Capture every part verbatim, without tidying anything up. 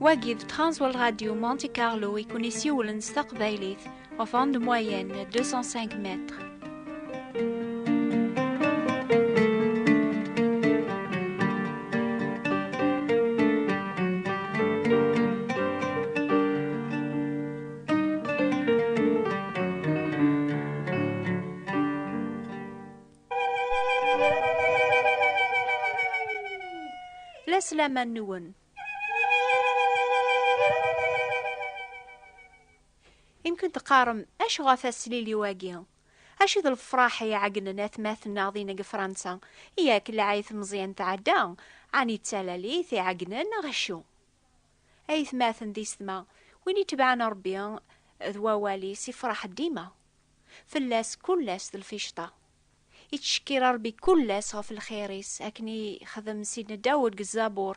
Wagi d Transworld Radio Monte Carlo i kun-isiwlen s taqbaylit ɣef onde moyenne deux cent cinq mètres. Laslama-nwen. Imken teqqarem, acu ɣef aslili-wagi? Acu d lefraḥ i iɛeggnen atmaten-nneɣ dinna deg Fransa? Yak lɛid Meẓyan tɛedda, ɛni d talalit iɛeggnen neɣ acu? Aytmaten d yessetma, win itebɛen Ṛebbi d wawal-is ifraḥ dima. Fell-as kul ass d lficṭa. Ittcekkir Ṛebbi kul ass ɣef lxir-is, akken i xdem Sidna Dawed deg Zabur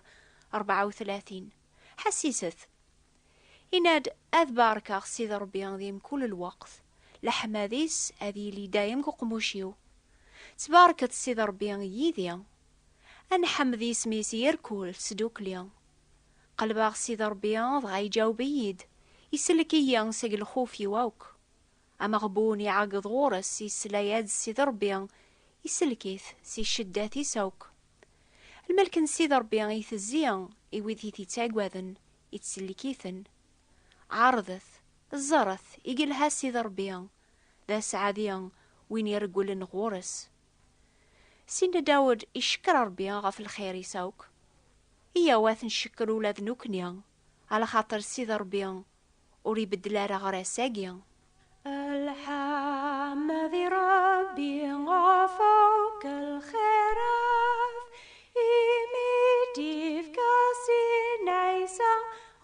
rebɛa u tlatin. Ḥessiset. Inna-d, ad barkeɣ Sidi Ṛebbi di mkul lweqt, leḥmad-is ad yili dayem deg uqmuc-iw. Ttbarket Sidi Ṛebbi yid-i. Ad nḥemmed isem-is irkul s dukli. Qelbeɣ Sidi Ṛebbi, dɣa iǧaweb-iyi-d, isellek-iyi seg lxuf-iw akk. Ameɣbun iɛeggeḍ ɣur-s, yesla-yad Sidi Ṛebbi, isellek-it si cceddat-is akk. Lmelk n Sidi Ṛebbi itezzi i wid i t-ittaggaden, ittsellek-iten. Ɛerḍet, ẓret i yelha Sidi Ṛebbi, d aseɛdi win iregglen ɣur-s. Sidna Dawed icekker Ṛebbi ɣef lxir-is akk. Iyyaw ad t-ncekker ula d nekkni, alaxaṭer Sidi Ṛebbi ur ibeddel ara ɣer ass-agi. Lḥemd i Ṛebbi ɣef akk lxirat, imi d-ifka Sidna Ɛisa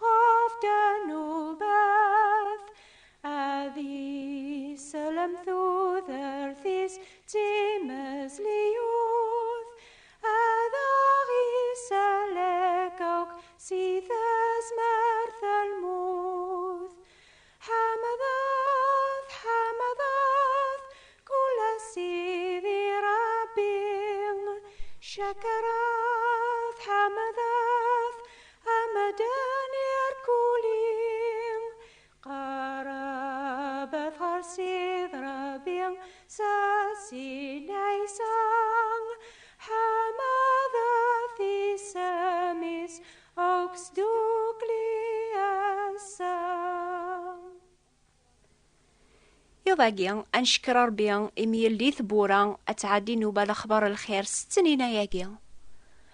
ɣef ddnubat. Ad isellem tudert-is d timezliwt, ad aɣ-isellek akk si tezmert n lmut. Ḥemdet, ḥemdet, kul ass Sidi Ṛebbi. Cekret, ḥemdet, a medden irkul. Qerrbet ɣer Sidi Ṛebbi s Sidna Ɛisa, ḥemdet isem-is akk s dukli ass-a. Iḍ-agi, ad ncekker Ṛebbi imi yeldi tewwura ad tɛeddi nnuba lexbar lxir s ttnina-agi.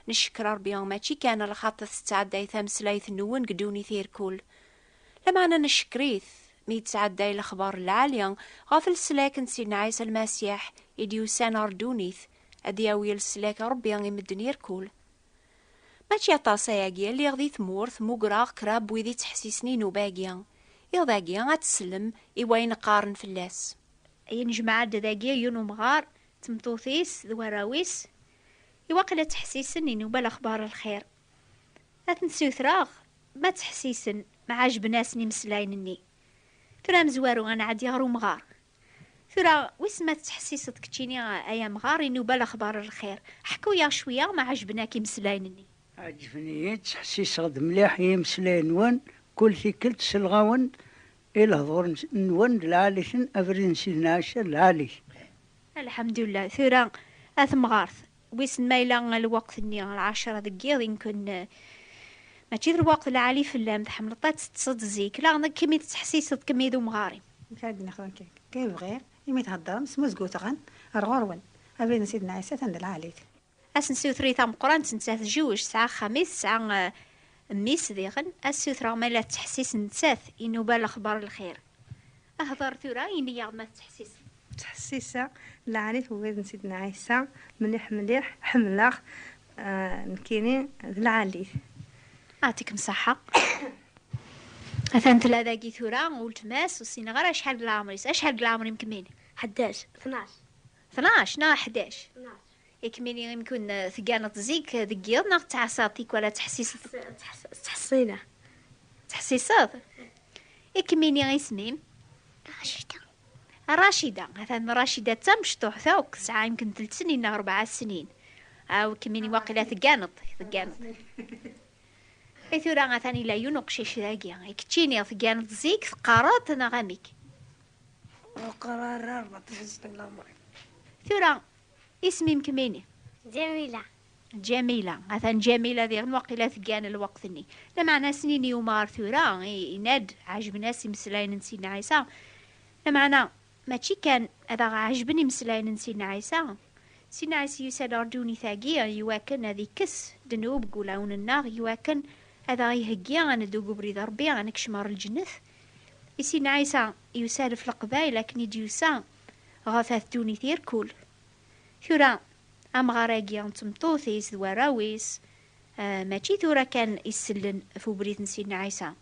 Ncekker Ṛebbi mačči kan lxaṭer tettɛedday tameslayt-nwen deg ddunit irkul. Lameɛna ncekker-it mi yettɛedday lexbar lɛali ɣef leslak n Sidna Ɛisa Lmasiḥ i d-yusan ɣer ddunit, ad yawi leslak Ṛebbi i medden irkul. Mačči aṭas ayagi lliɣ di tmurt, mmugreɣ kra n wid ittḥessisen i nnuba-agi. Iḍ-agi ad teslem i wayen qqaren fell-as. Yennejmaɛ-d dagi yiwen umɣar, d tmeṭṭut-is d warraw-is, i waqila ttḥessisen i nnuba lexbar lxir. Ad ten-ssutreɣ ma ttḥessisen, ma ɛejben-asen imeslayen-nni. Tura amezwaru ad nɛeddi ɣer umɣar. Tura, wissen ma tettḥessiseḍ keččini, ay amɣar, i nnuba lexbar lxir? Ḥku-yaɣ cwiya ma ɛejben-ak imeslayen-nni. Ɛejben-iyi, ttḥessiseɣ-d mliḥ i yimeslayen-nwen, kul tikkelt selleɣ-awen i lehdur-nwen d lɛali-ten, abrid n Sidna Ɛisa d lɛali. Lḥemdullah. Tura, a temɣart, wissen ma yella lweqt-nni, lɛecra deg yiḍ, yemken, eh, mačči d lweqt lɛali fell-am, tḥemmleḍ ad teṭṭseḍ zik, la nekk imi tettḥessiseḍ kemmi d umɣar-im. Nekk ad d-nexdem kan, kan bɣiɣ, imi theddrem, smuzgut-ɣen ar ɣur-wen. Abrid n Sidna Ɛisa atan d lɛali-t. Ad s-nessuter i tameqqrant, nettat tjewwej, tesɛa axxam-is, tesɛa, eh, mmi-s diɣen, ad s-sutreɣ ma yella tettḥessis nettat i nnuba lexbar lxir. Hḍer tura, ini-yaɣ-d ma tettḥessiseḍ. Ttḥessiseɣ d lɛali-t ubrid n Sidna Ɛisa, mliḥ, mliḥ, ḥemmleɣ, ah, nekkini d lɛali-t. Ɛṭikem ṣṣeḥḥa. Atan tella dagi tura, weltma-s, ur ssineɣ ara acḥal deg leɛmer-is. Acḥal deg leɛmer-im kemmini? Ḥdac. Tnac. Tnac neɣ ḥdac? Tnac. I kemmini, imkun, eh, tegganeḍ zik, eh, deg yiḍ neɣ tettɛassaḍ tikwal ad tettḥessiseḍ? Ttḥess-, ttḥessina. Tettḥessiseḍ? I kemmini isem-im? Racida. Racida. Atan Racida d tamecṭuḥt akk, tesɛa imken telt snin neɣ rebɛa snin. Aw, kemmini waqila tegganeḍ, tegganeḍ. I tura atan ila yiwen uqcic dagi. I keččini tegganeḍ zik, teqqareḍ neɣ amek? Ur qqar ara, rbeṭ ḥezqi lamer. Tura, isem-im kemmini? Ǧamila. Ǧamila. Atan Ǧamila diɣen waqila teggan lweqt-nni. Lameɛna, snini umɣar tura, i-, yenna-d ɛejben-as imeslayen n Sidna Ɛisa. Lameɛna, mačči kan ad aɣ-ɛejben imeslayen n Sidna Ɛisa. Sidna Ɛisa yusa-d ɣer ddunit-agi iwakken ad ikkes ddnub deg wulawen-nneɣ, iwakken ad aɣ-iheggi ad neddu deg ubrid n Ṛebbi, ad nekcem ɣer lǧennet. I Sidna Ɛisa yusa-d ɣef leqbayel akken i d-yusa ɣef at ddunit irkul. Tura, amɣar-agi n tmeṭṭut-is d warraw-is, ah, mačči tura kan i sellen ɣef ubrid n Sidna Ɛisa.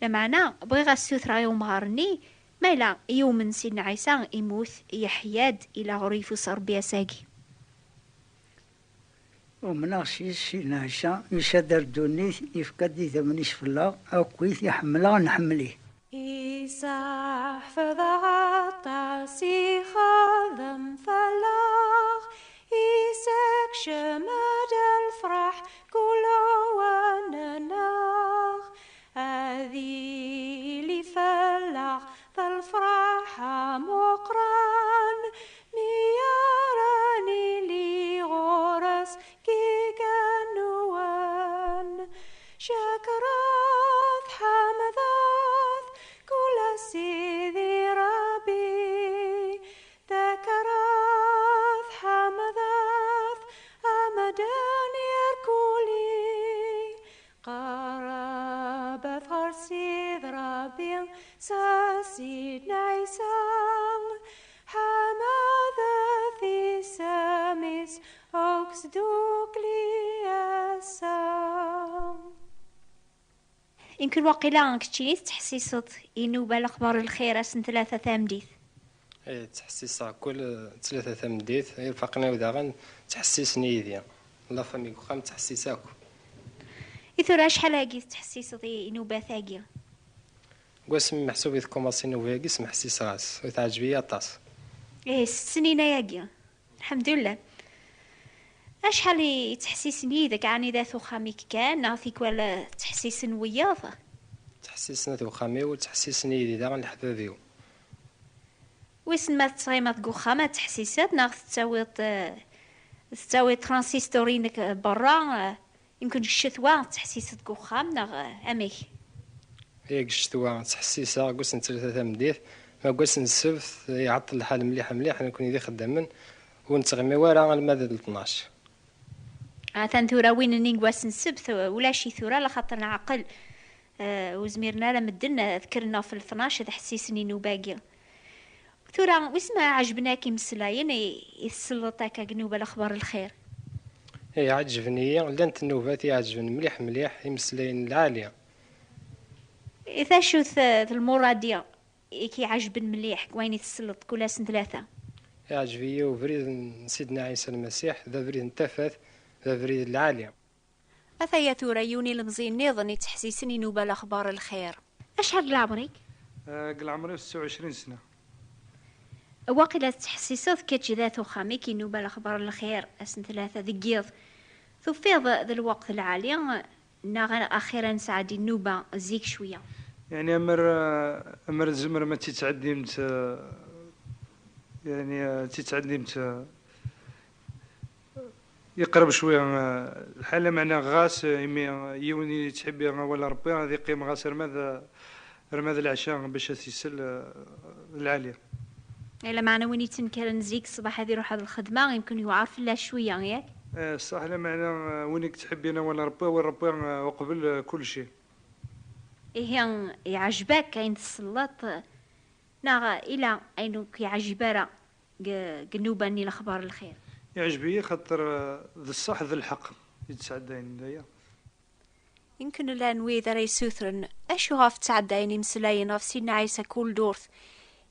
Lameɛna, bɣiɣ ad ssutreɣ i umɣar-nni, ma yella yumen Sidna Ɛisa, imut, yeḥya-d, ila ɣur yeffus Ṛebbi ass-agi. Umneɣ s yis Sidna Ɛisa, yusa-d ar ddunit, yefka-d idammen-is fell-aɣ, akkit i ḥemmleɣ, nḥemmel-it. Isaḥfeḍ aṭas ixeddem fell-aɣ, isekcem-d lferḥ kul wan-nneɣ. Ad yili fell-aɣ d lferḥ amuqran, mi ara nili ɣur-s deg igennuwen. Cekret, ḥemdet, kul a Sidi Ṛebbi. Cekret, ḥemdet, a medden irkul. Qerrbet ɣer Sidi Ṛebbi s Sidna Ɛisa. Ḥemdet isem-is akk sdukli ass-a. Imken waqila keččini tettḥessiseḍ i nnuba Lexbar n Lxir ass n tlata tameddit? Eh, ttḥessiseɣ kul, eh, tlata tameddit, irfaqen-iw daɣen ttḥessisen yid-i. La famille deg uxxam tettḥessis akk. I tura acḥal-agi tettḥessiseḍ i, i nnubat-agi? Deg wasmi meḥsub i tkumaṣi nnuba-agi, smeḥsiseɣ-as, u teɛǧeb-iyi aṭas. Eh, sett snin ayagi. Lḥemdullah. Acḥal i, i ttḥessisen yid-k, ɛni d at uxxam-ik kan, neɣ tikwal, eh, ttḥessisen wiyaḍ? Ttḥessisen at uxxam-iw, ttḥessisen yid-i daɣen leḥbab-iw. Wissen ma tettɣimaḍ deg uxxam ad ttḥessiseḍ, neɣ tettawiḍ, eh, tettawiḍ transistor-inek, eh, berra, eh, Yemken deg ccetwa tettḥessiseḍ deg uxxam, neɣ, eh, amek? Yak ccetwa ttḥessiseɣ deg wass n ttlata tameddit, ma deg wass n ssebt iɛeṭṭel lḥal mliḥ mliḥ, nekkni d ixeddamen ur nettɣimi ara alma d tnac. Atan tura win-nni deg wass n ssebt, eh, ulac-it tura, laxaṭer nɛeqqel, eh, ur zmiren ara medden ad kkren ɣef tnac ad ḥessisen i nnuba-agi. Tura, wissen ma ɛejben-ak imeslayen i, i tselleḍ akka deg nnuba Lexbar n Lxir? Ih, ɛeǧben-iyi, llant nnubat i ɛeǧben mliḥ mliḥ, imeslayen lɛali. I tacu-t, eh, d lmuradi i k-iɛejben mliḥ deg wayen i tselleḍ kul ass n tlata? Iɛǧeb-iyi ubrid n Sidna Ɛisa Lmasiḥ, d abrid n tafat, d abrid lɛali. Ataya tura yiwen ilemẓi nniḍen ittḥessisen i nnuba Lexbar n Lxir. Acḥal deg leɛmer-ik? Eh, deg leɛmer-iw setta u ɛecrin sna. Waqila tettḥessiseḍ kečč d at uxxam-ik i nnuba Lexbar n Lxir ass n tlata deg yiḍ. Tufiḍ d lweqt lɛali, neɣ axir ad nesɛeddi nnuba zik cwiya? Yeɛni amer, eh, amer tzemrem ad tt-id-tɛeddimt, eh, yeɛni, eh, ad tt-id-tɛeddimt, eh, Yeqreb cwiya, eh, lḥal, meɛna ɣas, eh, imi, eh, yiwen yettḥibbi awal n Ṛebbi, ad iqqim ɣas arma d, arma d leɛca bac ad t-isel, eh, lɛali. Lameɛna win yettenkaren zik ṣṣbeḥ ad iruḥ ar lxedma, yemken yewɛer fell-as cwiya, yak? Eh, ṣṣeḥ, lameɛna, eh, win i yettḥibbin awal n Ṛebbi, awal n Ṛebbi, eh, uqbel, eh, kulci. Ihi, iɛjeb-ak ayen tselleḍ, neɣ ila ayen ur k-yeɛjib ara? Deg, deg nnuba-nni Lexbar n Lxir. Iɛjeb-iyi xaṭer, eh, d ṣṣeḥ d lḥeqq i d-sɛeddayen d aya. Yemken llan wid ara yessutren acu ɣef ttɛeddayen imeslayen ɣef Sidna Ɛisa kul ddurt,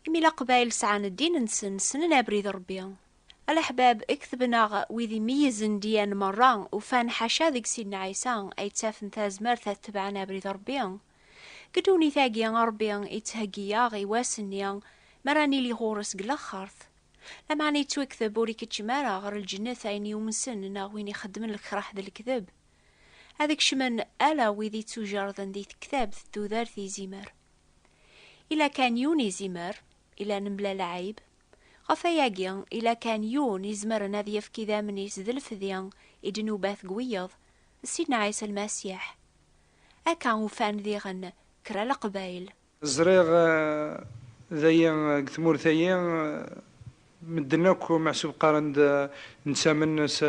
imi Leqbayel sɛan ddin-nsen, ssnen abrid n Ṛebbi. A leḥbab, ketben-aɣ wid imeyyzen ddiyan merra, ufan ḥaca deg Sidna Ɛisa ay ttafen tazmert ad tebɛen abrid n Ṛebbi. Deg ddunit-agi, Ṛebbi ittheggi-aɣ i wass-nni mi ara nili ɣur-s deg laxert. Lameɛna yettwakteb ur ikeccem ara ɣer lǧennet ayen yumsen neɣ win ixeddmen lekraḥ d lekdeb. Ad kecmen ala wid ittujerden di tektabt n tudert izimer. Ila kan yiwen izimer, ila nemla lɛib. Ɣef ayagi, ila kan yiwen izemren ad yefk idammen-is d lefdi i ddnubat deg wiyeḍ, Sidna Ɛisa Lmasiḥ. Akka ufan diɣen kra leqbayel. Ẓriɣ, eh, dagi, eh, deg tmurt-agi, eh, medden akk meḥsub qqaren-d, eh, nettamen s,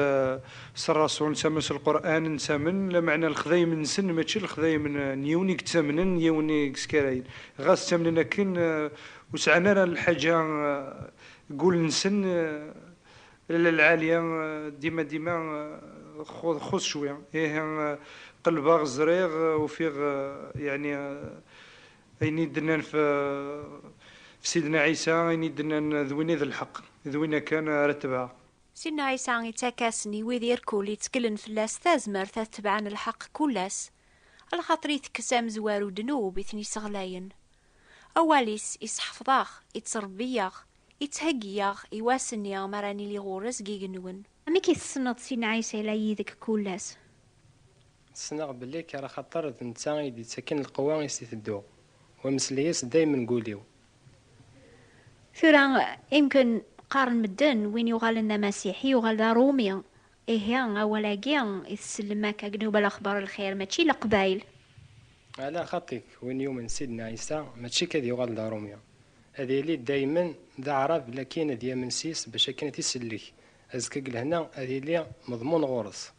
s Rrasul, nettamen s Lqur'an, nettamen, lameɛna lexdayem-nsen mačči lexdayem n, n yiwen i yettamnen, n yiwen i yeskarayen. Ɣas ttamnen akken, eh, ur sɛan ara lḥaǧa, eh, deg wul-nsen, eh, Lalla lɛali, eh, dima, dima, eh, xu-, xuṣ cwi. Ih, eh, qelbeɣ, ẓriɣ, eh, ufiɣ, eh, yeɛni, eh, ayen i d-nnan f, f Sidna Ɛisa, ayen i d-nnan d win i d lḥeqq, d winna kan ara tebɛeɣ. Sidna Ɛisa ittak-asen i wid irkul itteklen fell-as tazmert ad tebɛen lḥeqq kul ass, alaxaṭer itekkes amezwaru ddnub i ten-isseɣlayen. Awal-is isseḥfeḍ-aɣ, ittṛebbi-yaɣ, ittheggi-yaɣ i wass-nni mi ara nili ɣur-s deg igenwen. Amek i tessneḍ Sidna Ɛisa yella yid-k kul ass? Ssneɣ belli k-, ala xaṭer d netta i d-ittaken lqewwa i s-itedduɣ, wameslay-is daymen deg wul-iw. Tura, imken qqaren medden, win yuɣalen d amasiḥi yuɣal d aṛumi. Ihi, awal-agi i tsellem akka deg Nnuba Lexbar Lxir, mačči Leqbayel. Ala xaṭi-k, win yumen Sidna Ɛisa, mačči kan ad yuɣal d aṛumi. Ad yili daymen d aɛrab, lakin ad yamen s-is bac akken ad t-isellek. Azekka deg lehna ad yili meḍmun ɣur-s.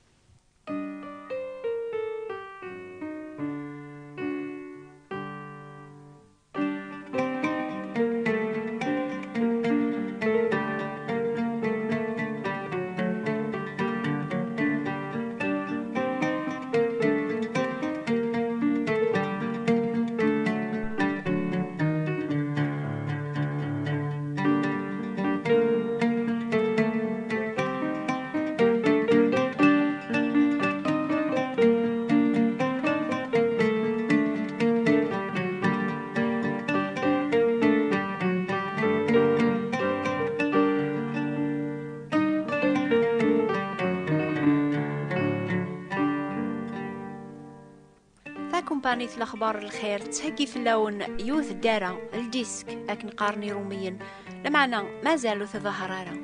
Takumpanit Lexbar Lxir tettheggi fell-awen yiwet ddara, ldisk, akken qqaren Iṛumiyen, lameɛna mazal ur tḍehher ara.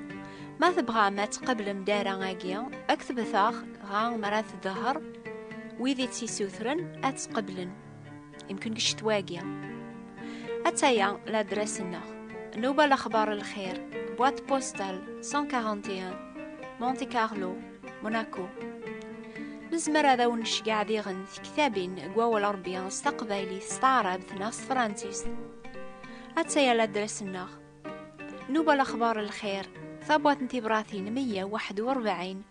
Ma tebɣam ad tqeblem ddara-agi, ktbet-aɣ, dɣa mi ara tḍehher, wid i tt-issutren ad tt-qeblen. Imken deg ccetwa-agi. Attaya ladres-nneɣ. Nnuba Lexbar Lxir, boîte postale cent quarante et un, Monte Carlo, Monaco. Nezmer ad awen-nceggeɛ diɣen tektabin deg wawal Ṛebbi s taqbaylit, s taɛrabt neɣ s tefransist. Attaya ladres-nneɣ. Nnuba Lexbar Lxir, tabwaṭ n tibratin meyya u waḥed u rebɛin,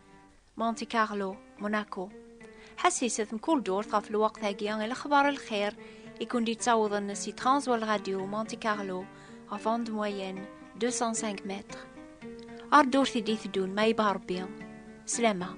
Monte Carlo, Monaco. Ḥassiset mkul ddurt ɣef lweqt-agi i Lexbar Lxir i kun-d-ittawḍen si Transworld Radio Monte Carlo ɣef onde moyenne deux cent cinq mètres. Ar ddurt i d-iteddun ma yebɣa Ṛebbi. Slama.